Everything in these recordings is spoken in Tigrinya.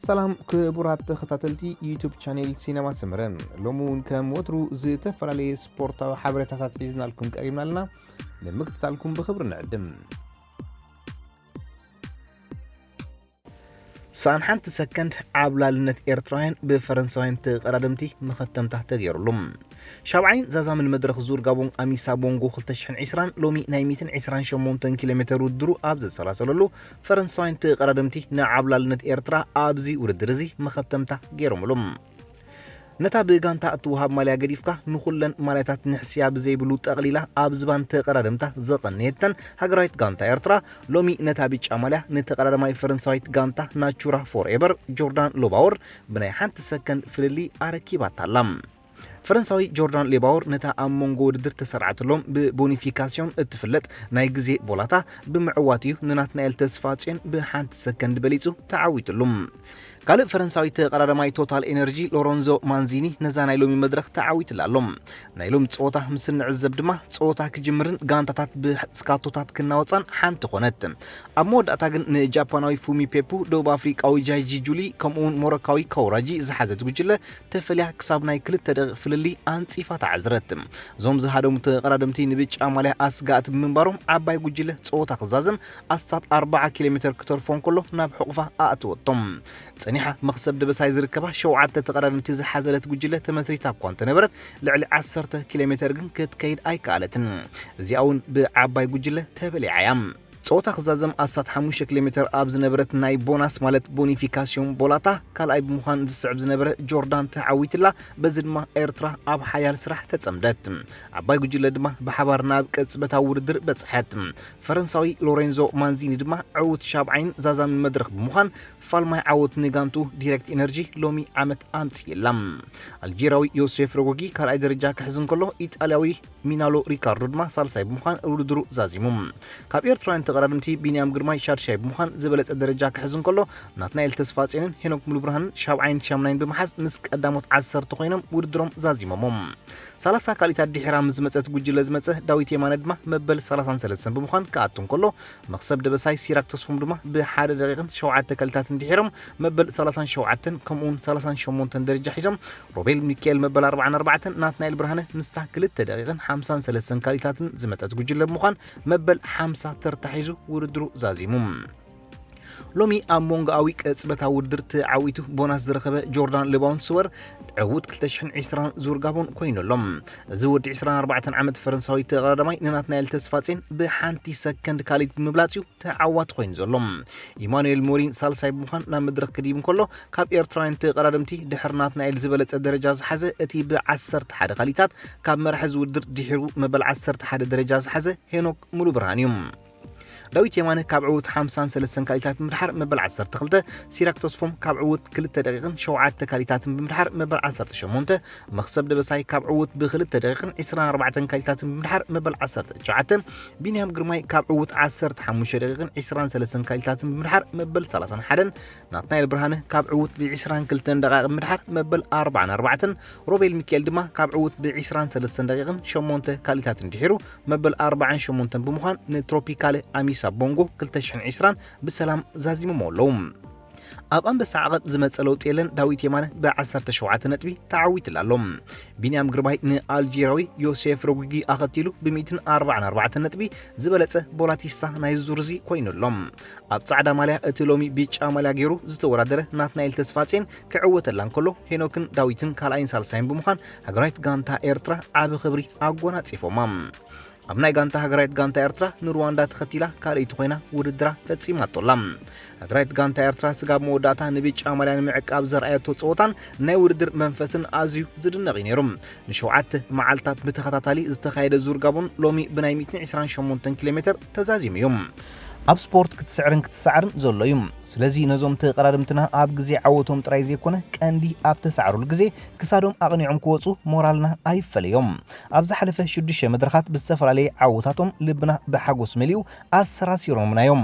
ሰላም ክቡራት ተኸታተልቲ ዩቱብ ቻኔል ሲነማ ሰመረ፣ ሎሚ እውን ከም ወትሩ ዝተፈላለየ ስፖርታዊ ሓበሬታታት ሒዝናልኩም ቀሪብና ኣለና። ንምክትታልኩም ብኽብሪ ንዕድም። ሰኣን ሓንቲ ሰከንድ ዓብላልነት ኤርትራውያን ብፈረንሳውያን ተቐዳደምቲ መኸተምታ ተገይሩሉ። ሻብዓይን ዛዛምን መድረኽ ዙር ጋቦን ኣሚሳ ቦንጎ ክልተ ሽሕን ዕስራን ሎሚ ናይ ሚእትን ዕስራን ሸሞንተን ኪሎ ሜተር ውድድሩ ኣብ ዘሰላሰለሉ፣ ፈረንሳውያን ተቐዳደምቲ ንዓብላልነት ኤርትራ ኣብዚ ውድድር እዚ መኸተምታ ገይሮምሉ። ነታ ብጋንታ እትወሃብ ማልያ ገዲፍካ ንኹለን ማልያታት ንሕስያ ብዘይብሉ ጠቕሊላ ኣብ ዝባን ተቐዳደምታ ዘቐነየተን ሃገራዊት ጋንታ ኤርትራ፣ ሎሚ ነታ ብጫ ማልያ ንተቐዳዳማይ ፈረንሳዊት ጋንታ ናቹራ ፎርኤቨር ጆርዳን ሎባወር ብናይ ሓንቲ ሰከንድ ፍልልይ ኣረኪባታ ኣላ። ፈረንሳዊ ጆርዳን ሌባወር ነታ ኣብ መንጎ ውድድር ተሰርዓትሎም ብቦኒፊካሲዮን እትፍለጥ ናይ ግዜ ቦላታ ብምዕዋት እዩ ንናትናኤል ተስፋጽዮን ብሓንቲ ሰከንድ በሊጹ ተዓዊትሉ። ካልእ ፈረንሳዊ ተቐዳዳማይ ቶታል ኤነርጂ ሎሮንዞ ማንዚኒ ነዛ ናይ ሎሚ መድረኽ ተዓዊትላ ኣሎ። ናይ ሎሚ ጸወታ ምስ እንዕዘብ ድማ ጸወታ ክጅምርን ጋንታታት ብስካቶታት ክናወጻን ሓንቲ ኮነት። ኣብ መወዳእታ ግን ንጃፓናዊ ፉሚ ፔፑ፣ ደቡብ ኣፍሪቃዊ ጃይጂ ጁሊ ከምኡውን ሞሮካዊ ካውራጂ ዝሓዘት ጉጅለ ተፈልያ ክሳብ ናይ ክልተ ደቂቕ ፍልልይ ኣንጺፋ ተዓዝረት። እዞም ዝሃደሙ ተቐዳደምቲ ንብጫ ማልያ ኣስጋእቲ ብምንባሮም ዓባይ ጉጅለ ጸወታ ክዛዘም ኣስታት ኣርባዓ ኪሎ ሜተር ክተርፎ እንከሎ ናብ ሕቑፋ ኣእተወቶም። ጸኒሓ መኽሰብ ደበሳይ ዝርከባ ሸውዓተ ተቐዳደምቲ ዝሓዘለት ጉጅለ ተመስሪታ እኳ እንተነበረት፣ ልዕሊ ዓሰርተ ኪሎ ሜተር ግን ክትከይድ ኣይከኣለትን። እዚኣ እውን ብዓባይ ጉጅለ ተበሊዓ እያ። ጸወታ ክዛዘም ኣስታት ሓሙሽተ ኪሎ ሜተር ኣብ ዝነበረት ናይ ቦናስ ማለት ቦኒፊካሲዮን ቦላታ ካልኣይ ብምዃን ዝስዕብ ዝነበረ ጆርዳን ተዓዊትላ። በዚ ድማ ኤርትራ ኣብ ሓያል ስራሕ ተጸምደት። ዓባይ ጉጅለ ድማ ብሓባር ናብ ቅጽበታዊ ውድድር በጽሐት። ፈረንሳዊ ሎሬንዞ ማንዚኒ ድማ ዕዉት ሻብዓይን ዛዛምን መድረኽ ብምዃን ፋልማይ ዓወት ንጋንቱ ዲሬክት ኢነርጂ ሎሚ ዓመት ኣምጽእላ። ኣልጄሪያዊ ዮሴፍ ሮጎጊ ካልኣይ ደረጃ ክሕዝ እንከሎ፣ ኢጣልያዊ ሚናሎ ሪካርዶ ድማ ሳልሳይ ብምዃን ውድድሩ ዛዚሙ። ካብ ኤርትራውያን ተቐዳደምቲ ቢንያም ግርማይ ሻድሻይ ብምዃን ዝበለጸ ደረጃ ክሕዝ እንከሎ፣ ናትናኤል ተስፋጽዮንን ሄኖክ ሙሉብርሃንን ሻብዓይን ሻምናይን ብምሓዝ ምስ ቀዳሞት ዓሰርተ ኮይኖም ውድድሮም ዛዚሞሞ። ሰላሳ ካሊታት ድሒራ ምስ ዝመጸት ጉጅለ ዝመጸ ዳዊት የማነ ድማ መበል ሰላሳን ሰለስተን ብምዃን ክኣቱ እንከሎ፣ መኽሰብ ደበሳይ ሲራክ ተስፎም ድማ ብሓደ ደቂቕን ሸውዓተ ካሊታትን ድሒሮም መበል ሰላሳን ሸውዓተን ከምኡውን ሰላሳን ሸሞንተን ደረጃ ሒዞም፣ ሮቤል ሚካኤል መበል ኣርባዓን ኣርባዕተን፣ ናትናኤል ብርሃነ ምስታ ክልተ ደቂቕን ሓምሳን ሰለስተን ካሊታትን ዝመጸት ጉጅለ ብምዃን መበል ሓምሳ ተርታ ሒዙ ውድድሩ ዛዚሙ። ሎሚ ኣብ መንጎኣዊ ቅጽበታዊ ውድድር ተዓዊቱ ቦናስ ዝረኸበ ጆርዳን ሌባውንስወር ዕዉት ክልተ ሽሕን ዕስራን ዙር ጋቦን ኮይኑ ኣሎ። እዚ ወዲ ዕስራን ኣርባዕተን ዓመት ፈረንሳዊ ተቐዳዳማይ ንናትናኤል ተስፋጼን ብሓንቲ ሰከንድ ካሊድ ብምብላጽ እዩ ተዓዋቲ ኮይኑ ዘሎ። ኢማኑኤል ሞሪን ሳልሳይ ብምዃን ናብ መድረኽ ክድይብ እንከሎ፣ ካብ ኤርትራውያን ተቐዳደምቲ ድሕሪ ናትናኤል ዝበለጸ ደረጃ ዝሓዘ እቲ ብዓሰርተ ሓደ ካሊታት ካብ መራሒ ዝውድር ድሒሩ መበል ዓሰርተ ሓደ ደረጃ ዝሓዘ ሄኖክ ሙሉብርሃን እዩ። ዳዊት የማነ ካብ ዕዉት ሓምሳን ሰለስተን ካሊታት ብምድሓር መበል ዓሰርተ ክልተ፣ ሲራክ ተስፎም ካብ ዕዉት ክልተ ደቂቕን ሸውዓተ ካሊታትን ብምድሓር መበል ዓሰርተ ሸሞንተ፣ መኽሰብ ደበሳይ ካብ ዕዉት ብክልተ ደቂቕን ዕስራን ኣርባዕተን ካሊታትን ብምድሓር መበል ዓሰርተ ትሽዓተ፣ ቢንያም ግርማይ ካብ ዕዉት ዓሰርተ ሓሙሽተ ደቂቕን ዕስራን ሰለስተን ካሊታትን ብምድሓር መበል ሰላሳን ሓደን፣ ናትናኤል ብርሃነ ካብ ዕዉት ብዕስራን ክልተን ደቂቕ ብምድሓር መበል ኣርባዓን ኣርባዕተን፣ ሮቤል ሚካኤል ድማ ካብ ዕዉት ብዕስራን ሰለስተን ደቂቕን ሸሞንተ ካሊታትን ድሒሩ መበል ኣርባዓን ሸሞንተን ብምዃን ንትሮፒካለ ኣሚሳ ቦንጎ ክልተ ሽሕን ዕስራን ብሰላም ዛዚሞሞ ኣለዉ። ኣብ ኣንበሳ ዓቐብ ዝመጸ ለውጢ የለን። ዳዊት የማነ ብዓሰርተ ሸውዓተ ነጥቢ ተዓዊትላ ኣሎ። ቢንያም ግርማይ ንኣልጄሪያዊ ዮሴፍ ሮጉጊ ኣኸቲሉ ብሚእትን ኣርባዓን ኣርባዕተን ነጥቢ ዝበለጸ ቦላቲሳ ናይ ዙር እዚ ኮይኑ ኣሎ። ኣብ ጻዕዳ ማልያ እቲ ሎሚ ብጫ ማልያ ገይሩ ዝተወዳደረ ናትናኤል ተስፋጼን ክዕወተላ እንከሎ፣ ሄኖክን ዳዊትን ካልኣይን ሳልሳይን ብምዃን ሃገራዊት ጋንታ ኤርትራ ዓቢ ክብሪ ኣጎናጺፎማ። ኣብ ናይ ጋንታ ሃገራዊት ጋንታ ኤርትራ ንሩዋንዳ ተኸቲላ ካልኣይቲ ኮይና ውድድራ ፈጺማቶ ኣላ። ሃገራዊት ጋንታ ኤርትራ ስጋብ መወዳእታ ንብጫ ማልያ ንምዕቃብ ዘርኣየቶ ጸወታን ናይ ውድድር መንፈስን ኣዝዩ ዝድነቕ እዩ ነይሩ። ንሸውዓተ መዓልታት ብተኸታታሊ ዝተኻየደ ዙር ጋቦን ሎሚ ብናይ ሚእትን ዕስራን ሸሞንተን ኪሎ ሜተር ተዛዚሙ እዩ። ኣብ ስፖርት ክትስዕርን ክትሰዓርን ዘሎ እዩ። ስለዚ ነዞም ተቐዳደምትና ኣብ ግዜ ዓወቶም ጥራይ ዘይኮነ ቀንዲ ኣብ ተሳዕሩሉ ግዜ ክሳዶም ኣቕኒዖም ክወጹ ሞራልና ኣይፈለዮም። ኣብ ዝሓለፈ ሽዱሽተ መድረኻት ብዝተፈላለየ ዓወታቶም ልብና ብሓጎስ መሊኡ ኣሰራሲሮምና እዮም።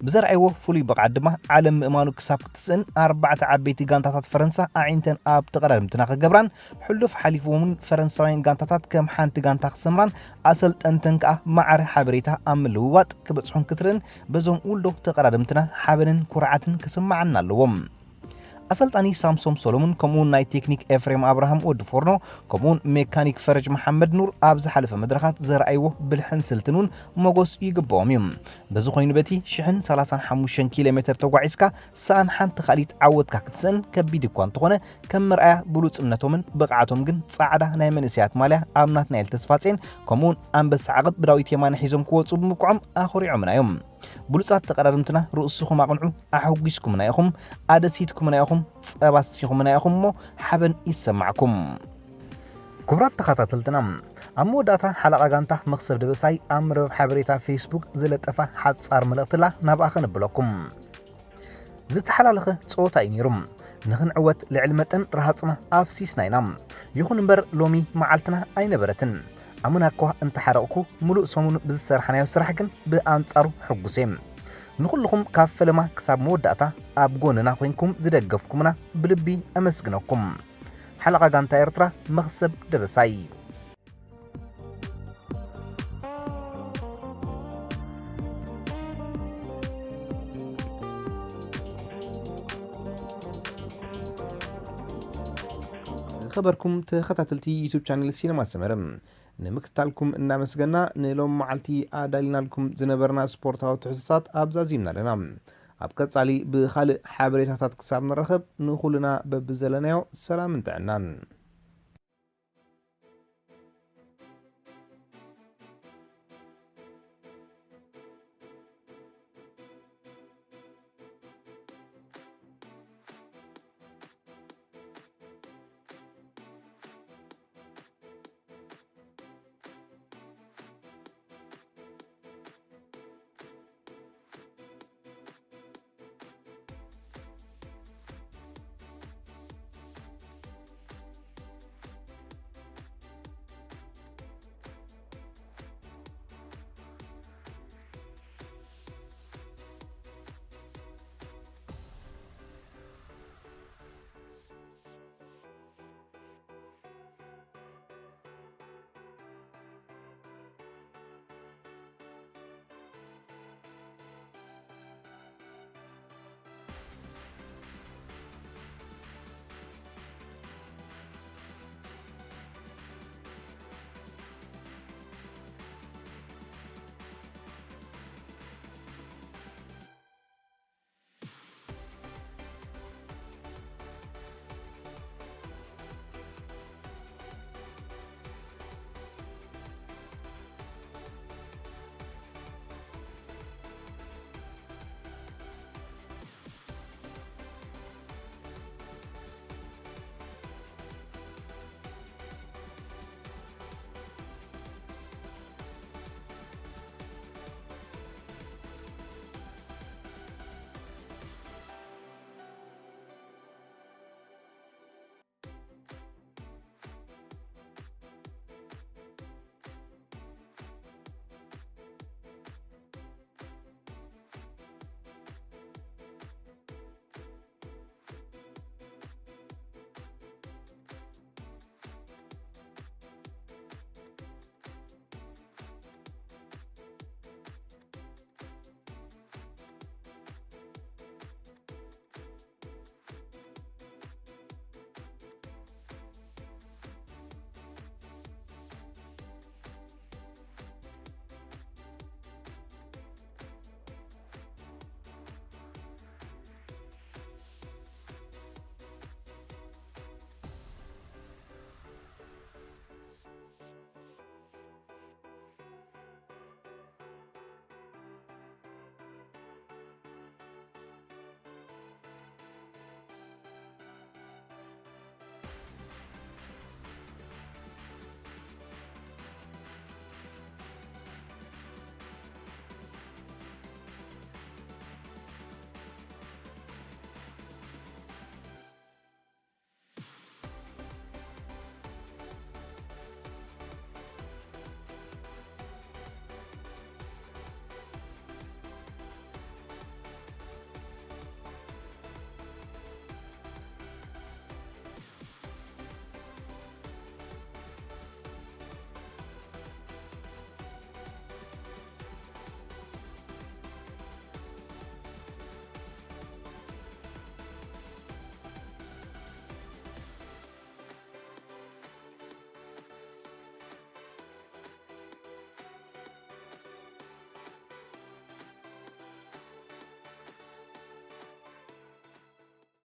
ብዘርኣይዎ ፍሉይ ብቕዓት ድማ ዓለም ምእማኑ ክሳብ ክትስእን ኣርባዕተ ዓበይቲ ጋንታታት ፈረንሳ ኣዒንተን ኣብ ተቐዳደምትና ክገብራን ሕሉፍ ሓሊፍዎምን ፈረንሳውያን ጋንታታት ከም ሓንቲ ጋንታ ክሰምራን ኣሰልጠንተን ከኣ ማዕረ ሓበሬታ ኣብ ምልውዋጥ ክበጽሑን ክትርእን በዞም ውልዶ ተቐዳደምትና ሓበንን ኩርዓትን ክስምዓና ኣለዎም። ኣሰልጣኒ ሳምሶም ሶሎሙን ከምኡውን ናይ ቴክኒክ ኤፍሬም ኣብርሃም ወዲ ፎርኖ ከምኡውን ሜካኒክ ፈረጅ መሓመድ ኑር ኣብ ዝሓለፈ መድረኻት ዘርኣይዎ ብልሕን ስልትን እውን መጎስ ይግብኦም እዩ። በዚ ኮይኑ በቲ ሽሕን ሰላሳን ሓሙሽተን ኪሎ ሜትር ተጓዒዝካ ሰኣን ሓንቲ ካልኢት ዓወትካ ክትስእን ከቢድ እኳ እንተኾነ ከም መርኣያ ብሉጽነቶምን ብቕዓቶም ግን ጻዕዳ ናይ መንእሰያት ማልያ ኣብ ናትናኤል ተስፋጼን ከምኡውን ኣንበሳ ዓቕብ ብዳዊት የማነ ሒዞም ክወጹ ብምብቅዖም ኣኾሪዖምና እዮም። ብሉጻት ተቐዳድምትና ርእስኹም ኣቕንዑ፣ ኣሐጒስኩምና ኢኹም፣ ኣደሲትኩምና ኢኹም፣ ጸባ ኣስቲኹምና ኢኹም እሞ ሓበን ይሰማዕኩም። ክቡራት ተኸታተልትና፣ ኣብ መወዳእታ ሓለቓ ጋንታ መኽሰብ ደበሳይ ኣብ መርበብ ሓበሬታ ፌስቡክ ዝለጠፋ ሓጻር መልእኽቲ ላ ናብኣ ከነብለኩም። ዝተሓላለኸ ጸወታ እዩ ነይሩ። ንኽንዕወት ልዕሊ መጠን ረሃጽና ኣፍሲስና ኢና። ይኹን እምበር ሎሚ መዓልትና ኣይነበረትን። ኣምና እኳ እንተሓረቕኩ፣ ምሉእ ሰሙን ብዝሰርሓናዮ ስራሕ ግን ብኣንጻሩ ሕጉስ እየ። ንኹልኹም ካብ ፈለማ ክሳብ መወዳእታ ኣብ ጎንና ኮይንኩም ዝደገፍኩምና ብልቢ ኣመስግነኩም። ሓለቓ ጋንታ ኤርትራ መኽሰብ ደበሳይ። ዝኸበርኩም ተኸታተልቲ ዩቱብ ቻነል ሲነማ ሰመረ፣ ንምክትታልኩም እናመስገና፣ ንሎም መዓልቲ ኣዳሊናልኩም ዝነበርና ስፖርታዊ ትሕዝቶታት ኣብዛዚምና ኣለና። ኣብ ቀጻሊ ብኻልእ ሓበሬታታት ክሳብ ንራኸብ፣ ንኹልና በብዘለናዮ ሰላምን ጥዕናን።